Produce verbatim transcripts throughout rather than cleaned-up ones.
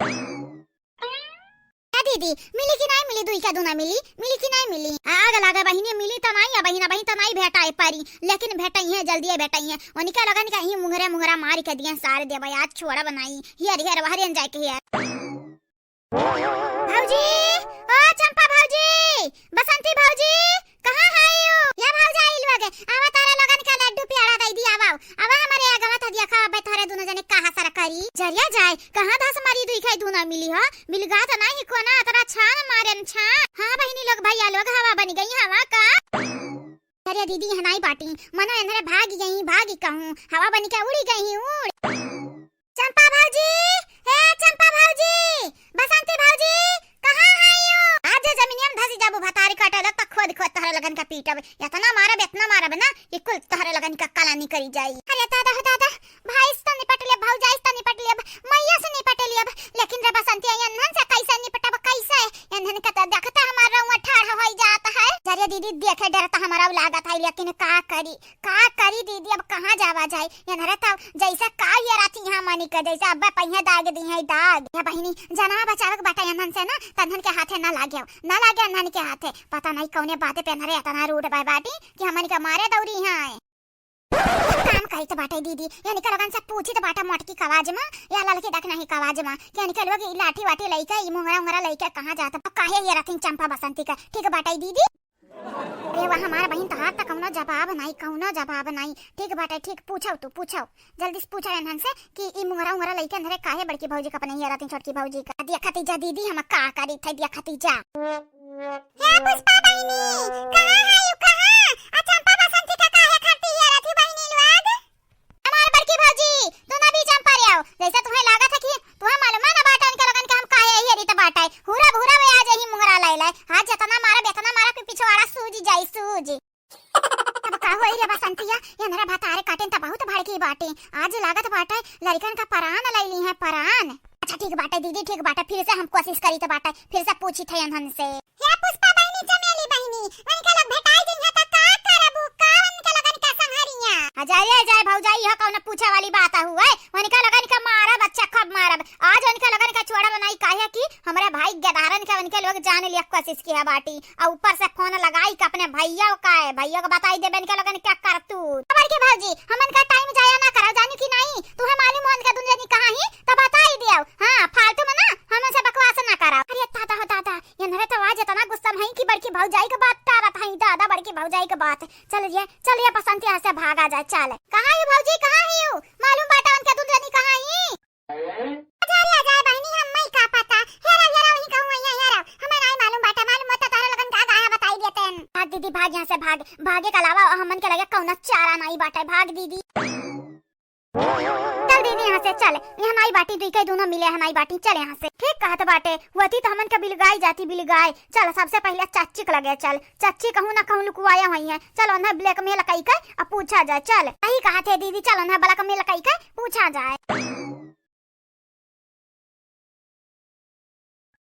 ए दीदी, मिली कि नाहीं मिली? दुई का दूना मिली, मिली कि नाहीं मिली? आग लागे बहिनी, मिली त नाहीं, अबहिन, अबहिन त नाहीं भेटाए पारी, लेकिन भेटइहैं, जल्दिए भेटइहैं। उनके लोगन का इहीं मुंगरा मुंगरा मारि के दिए सार देबै, आज छोड़ब नाहीं। हेर, हेर, वहरेन जाए के हेर। भौजी, ओ चंपा भौजी, बसंती भौजी, कहाँ हइउ? या भौजाई लोग, आवा तोहरे लोगन का लड्डू पेड़ा दइ दी, आवा, आवा हमरे आगवा त देखा, अबे तोहरे दुनो जने का हसर करी। जरिया जाए, कहाँ धस मरी दुई खाई दूना मिली हो, बिलगात नाहीं कोना, अतरा छान मारेन छान। हाँ बहिनी लोग, भइया लोग, हवा बनि गई हवा का। अरे दीदी, यहाँ नाहीं बाटी, मनो एन्हरे भागि गई, भागि कहूँ, हवा बनि के उड़ि गई, उड़। चंपा भौजी, हे चंपा भौजी, बसंती भौजी, कहाँ हइउ? आज जमिनिया में धसी जाबू, भतारी काटे लग त खोद खोद तोहरे लोगन का पीटब। एतना मारब, एतना मारब ना कि कुल तोहरे लोगन का कलानी करि जाई। अरे दादा हो दादा, भाई से त निपट लेब, भौजाई से त निपट लेब, मइया से निपट लेब, लेकिन रे बसंती, एन्हन से कइसे निपटब, कइसे? एन्हन का त देखते हमार रउआ ठाढ़ होइ जात है। जरे दीदी, देखे डर त हमरा लागत है, लेकिन का करी? का करी दीदी, अब कहाँ जावा जाए? एन्हरे त जइसे का ये रात यहाँ मनी के, जइसे अब्बे पहिए दाग दिहैं दाग। या बहिनी, जनवा बचावे के बाटे एन्हन से ना, त एन्हन के हाथे ना लाग्यो, ना लाग्यो एन्हन के हाथे। पता नाहीं कउने बाते पे एन्हरे एतना रूठ बाय बाटी कि हमन के मारे दौरी हैं। एक काम करी त बाटे दीदी, एनके लोगन से पूछी त बाटे मोटकी कवाज मा, या ललकी डकनही कवाज मा, कि एनके लोग ई लाठी वाठी लइके, ई मुंगरा उंगरा लइके कहाँ जात बा? काहे ये रथिन चंपा बसंती का? ठीक बाटे दीदी। अरे वाह, हमार बहिन, तोहार त कउनो जवाब नाहीं, कउनो जवाब नाहीं। ठीक बाटे, ठीक, पूछो तू, पूछो। जल्दी से पूछो एन्हन से कि ई मुंगरा उंगरा लइके एन्हरे काहे बड़की भौजी का अपने ये रथिन छोटकी भौजी का। देखती जा दीदी, हम का करी थे, देखती जा। हे पुष्पा बहिनी, कहाँ हइउ, कहाँ? आ चंपा बसंती का काहे खातिर ये रथी बहिनी लोग? हमार बड़की भौजी, तू ना बीच में पड़े आओ। जइसे तुहैं लागत है कि तुहैं मालूम ना बाटे, उनके लोगन के हम काहे यही रीत बाटे। हुरब हुरब आज यही मुंगरा लाइ लाइ। आज जतना मारब, एतना मारब कि पिछवाड़ा सूज जाई, सूज। अब का होई रे बसंतिया, एन्हरे भतारे काटेन त बहुत भड़की बाटे। आज लागत बाटे लड़िकन का परान लइ लीहैं, परान। अच्छा ठीक बाटे दीदी, ठीक बाटे, फिर से हम कोशिश करी त बाटे, फिर से पूछी थे एन्हन से। हे पुष्पा बहिनी, चमेली बहिनी, उनके लोग भेटाई जइहैं त का करबू? का उनके लोगन का संहरिया? अजय, अजय भौजाई, यह कउन पूछे वाली बात हुए? उनके लोगन का मारब, अच्छा खूब मारब। आज उनके लोगन का छोड़ब नाहीं, काहे कि हमरे भाई गदारन के उनके लोग जान लिया कोशिश किहे बाटी। अउ ऊपर से फोन लगाई के अपने भइया का है, भइया का बताई देबे इनके लोगन का करतूत। बड़की भौजी, हमन का टाइम जाया ना करा, जानी कि नाहीं? तुहैं मालूम हो उनका दुनो जनी कहाँ ही, त बताई दियो। हाँ, फालतू में ना हमन से बकवास ना करा। अरे दादा हो दादा, एन्हरे त आज एतना गुस्सा में हईं कि बड़की भौजाई के बात टारत हईं, दादा, बड़की भौजाई के बात। चल रे, चल रे बसंती, यहाँ से भागा जाए, चल। कहाँ ही भौजी, कहाँ ही हो? मालूम बाटे उनके दुनो जनी कहाँ ही? अरे, अरे बहिनी, हम्मै का पता। हेरा, हेरा, वहीं कहूँ, वहीं हेरा। हमें नाहीं मालूम बाटे, मालूम होता तोहरे लोगन का गाया बताई देतेन। भाग दीदी, भाग यहाँ से, भाग। भागे के अलावा हमन के लगे कउनो चारा नाहीं बाटे, भाग दीदी। चल दीदी, यहाँ से चल। यहाँ नाहीं बाटी, दुई के दुनो मिले हैं, नाहीं बाटी, चल यहाँ से। ठीक कहत बाटे, वती त हमन के बिलगाई जाती, बिलगाई। चल, सबसे पहिले चच्ची के लगे चल। चच्ची कहूँ ना कहूँ लुकवाया हुई है। चल, उन्हें blackmail कई के अब पूछा जाए। चल, सही कहत है दीदी, चल, उन्हें blackmail कई के पूछा जाए।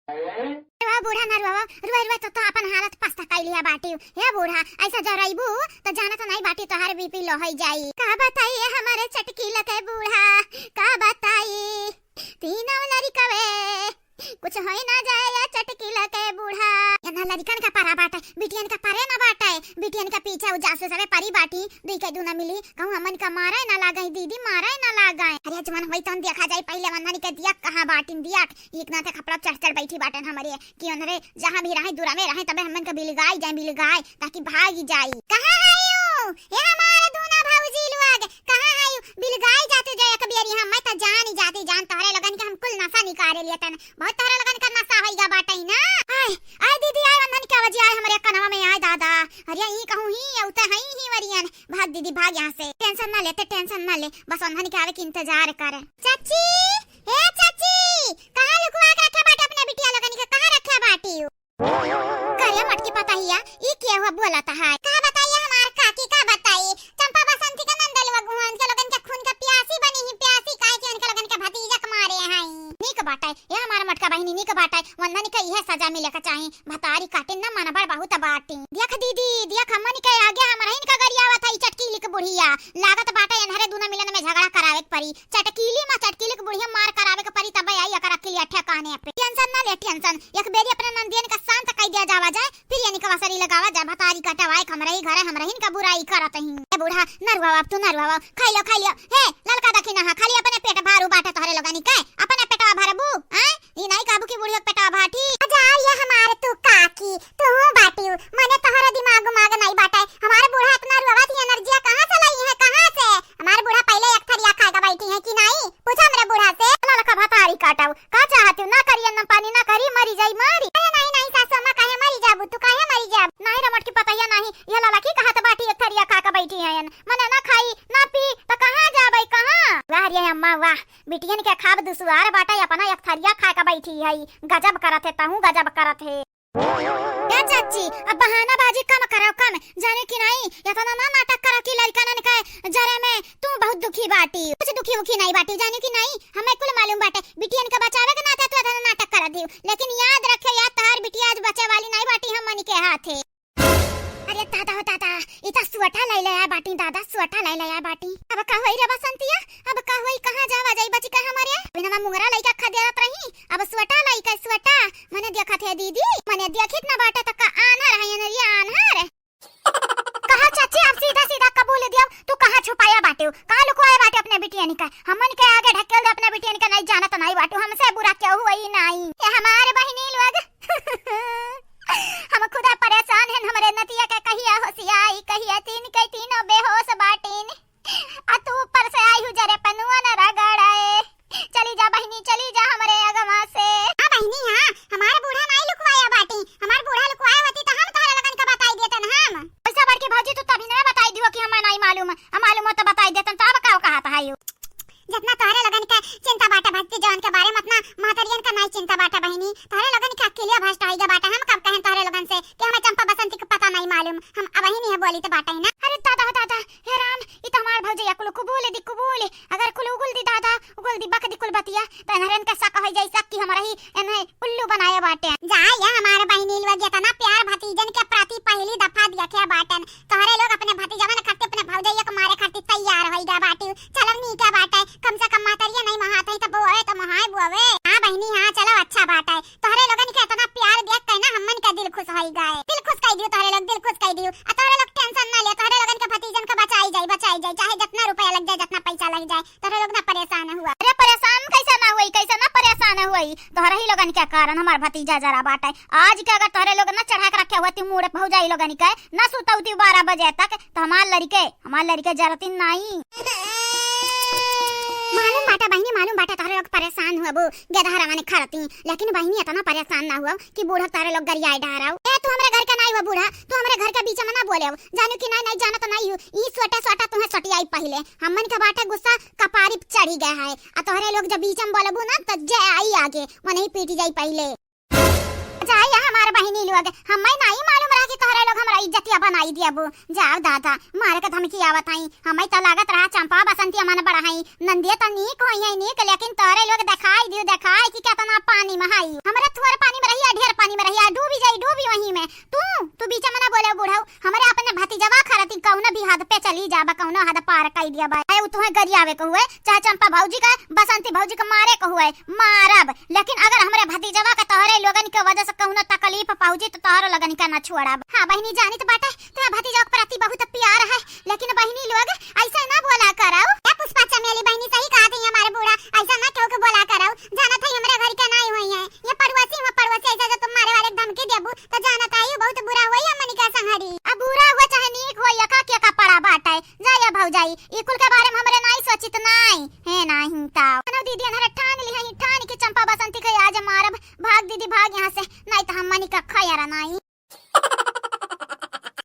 वाह बूढ़ा ना रुआ, रुआ, रुआ तो, तो अपन हालत पस्ता कई लिया बाटी। हे बूढ़ा, ऐसा जरइबू तो जानत नाहीं बाटी, तोहार BP low होइ जाई। का बताई ये हमारे चटकीला के बूढ़ा, का बताई? तीनों लड़िकवे कुछ होइ ना जाए या चटकीला के बूढ़ा। एन्हन लड़िकन का परा बाटे, बिटियन का परे ना बाटे। बिटियन के पीछे उ जासूसवे परी बाटी, दुई के दुनो मिली, कहूँ हमन का मारे ना लागई दीदी, मारे ना लागई। अरे जवन होई तवन देखा जाई, पहिले वन्हन के दिया कहाँ बाटिन दिया, एक नाते खपड़ा चढ़ चढ़ बैठी बाटन हमरे, कि उन्हरे जहाँ भी रहे, दूरा में रहे, तबे हमन के बिलगाई जाए, बिलगाई, ताकि भागी जाई। कहाँ हइउ? ए हमारे दूना भौजी लोग, कहाँ हइउ? बिलगाई जाते जाए एक बेरी, हम मैं त जानी जाती जान, तोहरे लोगन के हम कुल नसा निकारे लेतन, बहुत तोहरे लोगन का नसा होइगा बाटई ना। आय, आय दीदी, आय वन्हन के आवाज आय, हमरे कनवा में आय दादा। अरे ई कहूँ ही, अउते हई ही वरियन। भाग दीदी, भाग यहाँ से, tension ना लेते, tension ना ले, बस वन्हन के आवे के इंतजार कर। चाची, ए चाची, कहाँ लुकवा के रखे बाटे अपने बिटिया लोगन के, कहाँ रखे बाटी? करे मोटकी पतहिया, ई के हुआ बोलत है? का बताई हमार काकी, का बताई? चंपा बसंती का नंद लोग हुआ, उनके लोगन के खून का प्यासी बनी ही, प्यासी, काहे कि उनके लोगन के भतीजा के मारे हैं। नीक बाटे, ए हमार मोटका बहिनी, नीक बाटे, वन्हन के इहे सजा मिले के चाही। भतारी काटिन न मनबड़ बहुत बाटी। देख दीदी, देख हमन के आगे हमरहिन का गरियावत है ई चटकीली के बुढ़िया। लागत बाटे एन्हरे दूनो मिलन में झगड़ा करावे के परी। चटकीली मा चटकीली के बुढ़िया मार करावे के परी, तबे आई एकर अकिल अठे काने पे। Tension ना ले, tension। एक बेरी अपने ननदियन का शांत कइ दिया जावा जाए, फिर यानी का वसरी लगावा जाए। भतारी कटवाए, हमरे ही घर है, हमरे ही का बुराई करत ही। ए बूढ़ा, ना रुआवा अब तू, ना रुआवा, खाई लो, खाई लो। हे, ललका दखिनहा, खाली अपने पेट भारू बाटे तोहरे लोगनी के, अपने पेटवा भरबू, हैं? ई नाई कहबू कि बुढ़िया के पेटवा भाटी। अच्छा, ये हमार तू काकी, तू बाटियो, मने तोहरो दिमाग उमाग नाई बाटे। हमार बूढ़ा इतना रुआवत ही, energy कहाँ से लाई है, कहाँ से? हमार बूढ़ा पहले एक थरिया खा के बैठी है कि नाई? पूछा हमरे बूढ़ा से। ललका भतारी काटव, का चाहत हो? ना करिए, ना पानी, ना करी, मरी जाई, मरी। अरे नाई, नाई सासू अम्मा, काहे मरी जाबू तू, काहे मरी जाब? नाई रे मोटकी पतैया, नाई, ये ललकी कहत बाटी एक थरिया खा के बैठी है, मने ना खाई, ना पी, तो कहाँ जाबै, कहाँ? वाह रे अम्मा, वाह, बिटियन के खाब दुसुआर बाटे, अपना एक थरिया खा के बैठी है। गजब करत है, तहूँ गजब करत है। ए चाची, अब बहानाबाजी कम करो, कम। जाने कि नाई, इतना ना नाटक करो कि लड़कनन के जरे में तू बहुत दुखी बाटी। कुछ दुखी उखी नाई बाटी, जाने कि नाई, हमें कुल मालूम बाटे। बिटियन के बचावे के नाते तू इतना नाटक कर दियो, लेकिन याद रखे, याद तहार बिटिया आज बचे वाली नाई बाटी, हमनी के हाथे। अरे दादा हो दादा, ई त सुअटा लै ले आए बाटी दादा, सुअटा लै ले आए बाटी। अब का होई रे बसंतिया, अब का होई, कहाँ जावा जाई बचिका हमरे? बिना मुंगरा लइका खदेरत रही, अब सुअटा लइका, सुअटा। मने देखत है दीदी, मने देखित ना बाटे त का आन्हर है ये नरिया आन्हर। कहा चाची, अब सीधा सीधा कबूल दियो, तू कहाँ छुपाया बाटे, कहाँ लुकवाए बाटे अपने बिटियन का? हमन के आगे ढकेल दे अपने बिटियन का, नहीं जानत नहीं बाटू, हमसे बुरा केहू होई नाई। ए हमार बहिनी लोग, हम खुदा परेशान हैं, हमरे नतिया के कहिया होशियाई, कहिया तीन के तीनों बेहोश बाटिन। आ तू ऊपर से आई हूँ जरे पनुआ न रगड़े। चली जा बहिनी, चली जा हमरे अगवा से। हाँ बहिनी, हाँ, हमार बूढ़ा नाई लुकवाया बाटी, हमार बूढ़ा लुकवाया होती तो हम तोहरे लोगन का बताई देतन हम। वैसा बड़की भौजी तू तभी ना बताई दियो कि हमें नाई मालूम, हम मालूम हो तो बताई देतन, तो अब का कहत है यू? जितना तोहरे लोगन के चिंता बाटे भतीजवन के बारे में, उतना महतरियन का नाई चिंता बाटे बहिनी। तोहरे लोगन के अकेलिया भ्रष्ट होई गया बाटे। हम कब कहें तोहरे लोगन से कि हमें चंपा बसंती के पता नाई मालूम? हम अब ही नहीं बोली तो बाटे ही ना। अरे दादा हो दादा, हे राम, ई तो हमार भौजैया कुल कुबूल दी, कुबूल। अगर कुल उगुल दी दादा, उगुल दी बक दी कुल बतिया, तो इन्हरन के शक होई जाई, शक कि हमरा ही इन्हें उल्लू बनाए बाटे। जा या हमार बहिनी लोग, इतना प्यार भतीजन के प्रति पहली दफा देखे बाटन। तोहरे लोग अपने भतीजवन खातिर, अपने भौजैया के मारे खातिर तैयार होई गए बाटी। चलन नीके बाटे, कम से कम महतरिया नहीं महात है तो बोवे तो महाए बोवे। हाँ बहिनी, हाँ, चलो अच्छा बाटे। तोहरे लोगन के इतना प्यार देख के ना हमन के दिल खुश होई गए। दिल खुश कर दियो तोहरे लोग, दिल खुश कर दियो। आ तोहरे लोग tension ना ले, तोहरे लोगन के भतीजन के बचाई जाई, बचाई जाई, चाहे जितना रुपया लग जाए, जितना पैसा लग जाए, तोहरे लोग ना परेशान हुआ। अरे परेशान कैसे ना हुई, कैसे ना परेशान हुई? तोहरे ही लोगन के कारण हमार भतीजा जरा बाटे। आज के अगर तोहरे लोग ना चढ़ा के रखे हुआ ती मूड़ भौजाई लोगन के, ना सुतौती बारह बजे तक, तो हमार लड़के, हमार लड़के जरतीन नाई। मालूम बाटे बहिनी, मालूम बाटे तोहरे लोग परेशान हुआ बू, गेदहरा माने खरती, लेकिन बहिनी इतना परेशान ना हुआ कि बूढ़ा तोहरे लोग गरियाए डहराओ। ए, तू हमरे घर के नाई हुआ बूढ़ा, तू हमरे घर के बीच में ना बोले हो, जानू कि नाई, नाई जानत नाई हूँ, ई सोटा सोटा तुम्हें सटियाई पहले, हमन के बाटे गुस्सा कपारी पे चढ़ी गया है, आ तोहरे लोग जब बीच में बोलबू ना तो जे आई आगे, वो नहीं पीटी जाई पहले। जाए या हमार बहिनी लोग, हमें नाई मालूम रहा कि तोहरे लोग हमरा इज्जतिया बनाई दियाबू। जाओ दादा, मारे के धमकी आवत हई। हमें तो लागत रहा चंपा बसंती अमन बड़ा हई, नंदिया तो नीक होई है नीक, लेकिन तोहरे लोग देखाई दियो, देखाई कि कितना पानी में हई। हमरा थोर पानी में रहिया, ढेर पानी में रहिया, डूबी जाई, डूबी वहीं में। तू, तू बीच में ना बोले बूढ़ऊ, हमरे अपने भतीजवा खरती कौनो भी हद पे चली जाबा, कौनो हद पार कई दियाबा। चाहे उ तुहे गरियावे के हुए, चाहे चंपा भौजी का, बसंती भौजी का मारे के हुए, मारब, लेकिन अगर हमरे भतीजवा के तोहरे लोगन के वजह से कौनो तकलीफ पहुंची तो तोहरो लोगन के ना छोड़ब। हाँ बहिनी, जानित बाटे तोहरे भतीजवा के प्रति बहुत प्यार है, लेकिन बहिनी लोग ऐसा ना बोला करौ। ए पुष्पा चमेली बहिनी, सही कहत है हमारे बूढ़ा, ऐसा ना केहू के बोला करौ। जानत है हमरे घर के नाई होई है, ये पड़ोसी हुआ, पड़ोसी ऐसा जो तुम मारे वाले के धमकी देबू तो जानत है यू बहुत बुरा होई हमनी के संगरी। अब बुरा हुआ चाहे नीक होई, एका के का पड़ा बाटे। जा या भौजाई, ई कुल के बारे में हमरे नाई सोचित नाई। हे नाहीं ताव। कनौ दीदी अनहरे ठान लिहई, ठान के चंपा बसंती के आज